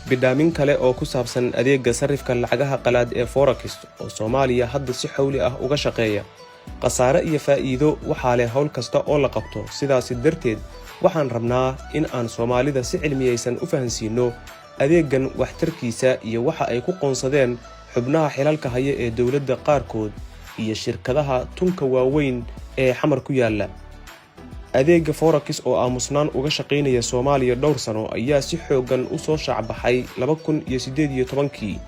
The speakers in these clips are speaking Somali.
Bidhaamin kale oo ku saabsan adeegga sarifka lacagaha qalaad ee forex oo Soomaaliya hadda si xowli ah uga shaqeeya. Khasaare iyo faa'iido waxaa leh howl kasta oo la qabto. Sidaasi darteed, waxaan rabnaa in aan Soomaalida si cilmiyeysan u fahansiinno adeeggan waxtarkiisa iyo waxa ay ku qoonsadeen xubnaha xilalka haya ee dowladda qaarkood iyo shirkadaha tunka waaweyn ee Xamar ku yaalla. Adeegga forex oo aamusnaan uga shaqaynaya Soomaaliya dhowr sano ayaa si xooggan u soo shaacbaxay 2018-kii.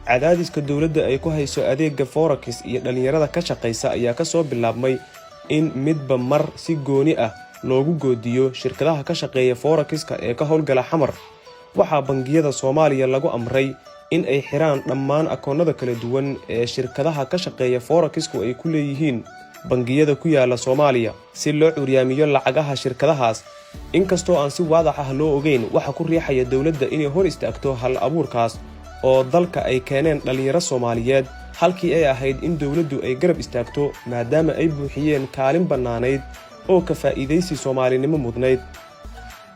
Cadaadiska dowladda ay ku hayso adeegga forex iyo dhallinyarada ka shaqaysa ayaa kasoo bilaabmay in midba mar si gooni ah loogu goodiyo shirkadaha ka shaqeeya forex-ka ee ka howlgala Xamar. Waxaa bangiyada Soomaaliya lagu amray in ay xiraan dhammaan akoonnada kala duwan ee shirkadaha ka shaqeeya forex-ku ay ku leeyihiin bangiyada ku yaala Soomaaliya, si loo curyaamiyo lacagaha shirkadahaas. Inkastoo aan si waadax ah loo ogeyn waxa ku riixaya dowladda inay hor istaagto hal abuurkaas oo dalka ay keeneen dhallinyaro Soomaaliyeed, halkii ay ahayd in dowladdu ay garab istaagto, maadaama ay buuxiyeen kaalin bannaanayd oo ka faa'iidaysi Soomaalinimo mudnayd,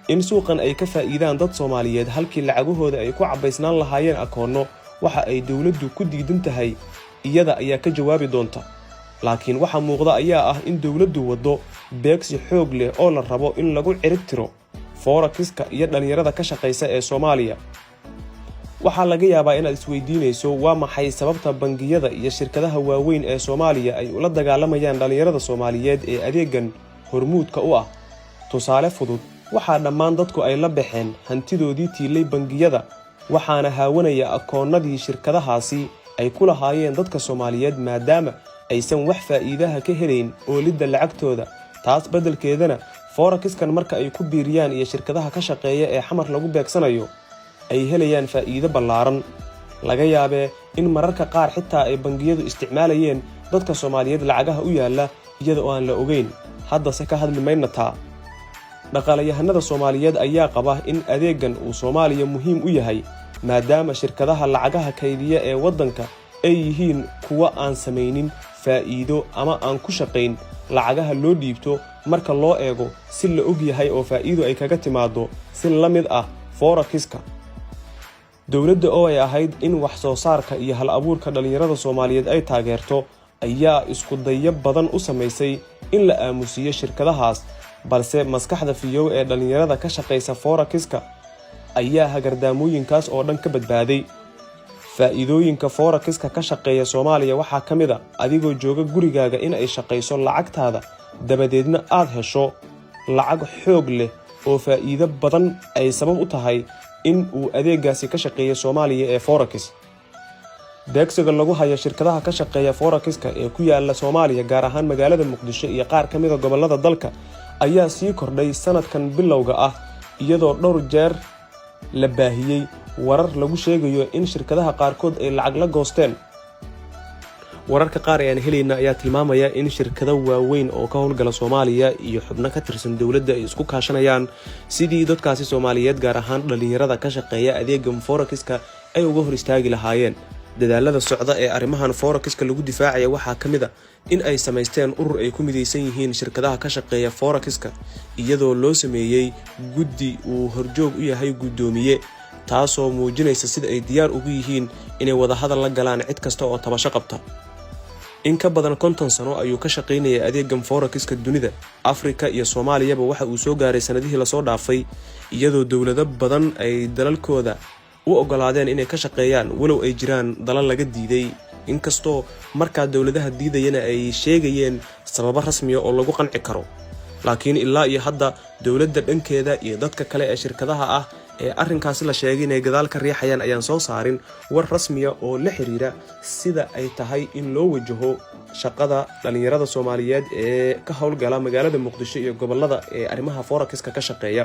in suuqan ay ka faa'iidaan dad Soomaaliyeed halkii lacagahooda ay ku cabbaysnaan lahaayeen akoonno, waxa ay dowladdu ku diidan tahay iyada ayaa ka jawaabi doonta. Laakiin waxa muuqda ayaa ah in dowladdu waddo beegsi xoog leh oo la rabo in lagu cirib tiro forex-ka iyo dhallinyarada ka shaqaysa ee Soomaaliya. Waxaa laga yaabaa inaad isweydiinayso: waa maxay sababta bangiyada iyo shirkadaha waaweyn ee Soomaaliya ay ula dagaalamayaan dhallinyarada Soomaaliyeed ee adeegan hormuudka u ah? Tusaale fudud, waxaa dhammaan dadku ay la baxeen hantidoodii tiilay bangiyada, waxaana haawanaya akoonnadii shirkadahaasi ay ku lahaayeen dadka Soomaaliyeed, maadaama aysan wax faa'iidaha ka helayn oolidda lacagtooda. Taas beddelkeedana, forex-kan marka ay ku biiriyaan iyo shirkadaha ka shaqeeya ee Xamar lagu beegsanayo ay helayaan faa'iido ballaaran. Laga yaabee in mararka qaar xitaa ay bangiyadu isticmaalayeen dadka Soomaaliyeed lacagaha u yaalla iyada oo aan la ogeyn. Haddase ka hadli mayna taa. Dhaqaalayahanada Soomaaliyeed ayaa qaba in adeeggan uu Soomaaliya muhiim u yahay, maadaama shirkadaha lacagaha kaydiya ee waddanka ay yihiin kuwo aan samaynin faa'iido ama aan ku shaqayn lacagaha loo dhiibto marka loo eego si la og yahay oo faa'iido ay kaga timaaddo si la mid ah forex-ka. Dowladda oo ay ahayd in wax soo saarka iyo hal abuurka dhallinyarada Soomaaliyeed ay taageerto ayaa isku dayo badan u samaysay in la aamusiiyo shirkadahaas, balse maskaxda fiyow ee dhallinyarada ka shaqaysa forex-ka ayaa hagardaamooyinkaas oo dhan ka badbaaday. Faa'iidooyinka forex-ka ka shaqeeya Soomaaliya waxaa ka mid a adigoo jooga gurigaaga in ay shaqayso lacagtaada, dabadeedna aad hesho lacag xoog leh oo faa'iido badan ay sabab u tahay in uu adeegaasi ka shaqeeya Soomaaliya ee forex. Beegsiga lagu hayo shirkadaha ka shaqeeya forex-ka ee ku yaala Soomaaliya, gaar ahaan magaalada Muqdisho iyo qaar ka mida gobollada dalka, ayaa sii kordhay sanadkan bilowga ah, iyadoo dhowr jeer la baahiyey warar lagu sheegayo in shirkadaha qaarkood ay lacag la goosteen. Wararka qaar ee aan helayna ayaa tilmaamaya in shirkado waaweyn oo ka howlgala Soomaaliya iyo xubno ka tirsan dowladda ay isku kaashanayaan sidii dadkaasi Soomaaliyeed, gaar ahaan dhallinyarada ka shaqeeya adeegan forex-ka, ay uga hor istaagi lahaayeen. Dadaalada socda ee arrimahan forex-ka lagu difaacaya waxaa ka mid a in ay samaysteen urur ay ku midaysan yihiin shirkadaha ka shaqeeya forex-ka, iyadoo loo sameeyey guddi uu horjoog u yahay guddoomiye, taasoo muujinaysa sida ay diyaar ugu yihiin inay wadahadal la galaan cid kasta oo tabasho qabta. In ka badan 50 sano ayuu ka shaqaynayay adeegan forex-ka dunida. Afrika iyo Soomaaliyaba waxa uu soo gaaray sanadihii lasoo dhaafay, iyadoo dowlado badan ay dalalkooda u ogolaadeen inay ka shaqeeyaan, walow ay jiraan dalal laga diiday, inkastoo markaa dowladaha diidayana ay sheegayeen sababo rasmiya oo lagu qanci karo. Laakiin ilaa iyo hadda dowladda dhankeeda iyo dadka kale ee shirkadaha ah ee arrinkaasi la sheegay inay gadaal ka riixayaan ayaan soo saarin war rasmiya oo la xiriira sida ay tahay in loo wajaho shaqada dhallinyarada Soomaaliyeed ee ka howlgala magaalada Muqdisho iyo gobolada ee arrimaha forex-ka ka shaqeeya.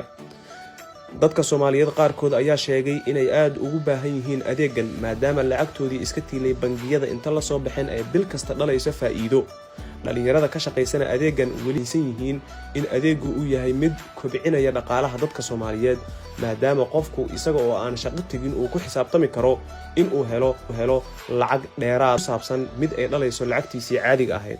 Dadka Soomaaliyeed qaarkood ayaa sheegay inay aada ugu baahan yihiin adeegan, maadaama lacagtoodii iska tiilay bangiyada inta lasoo baxeen ay bil kasta dhalayso faa'iido. Dhallinyarada ka shaqaysana adeegan welisan yihiin in adeegu uu yahay mid kobcinaya dhaqaalaha dadka Soomaaliyeed, maadaama qofku isaga oo aan shaqo tegin uu ku xisaabtami karo in uu helo lacag dheeraad ku saabsan mid ay dhalayso lacagtiisii caadiga ahayd.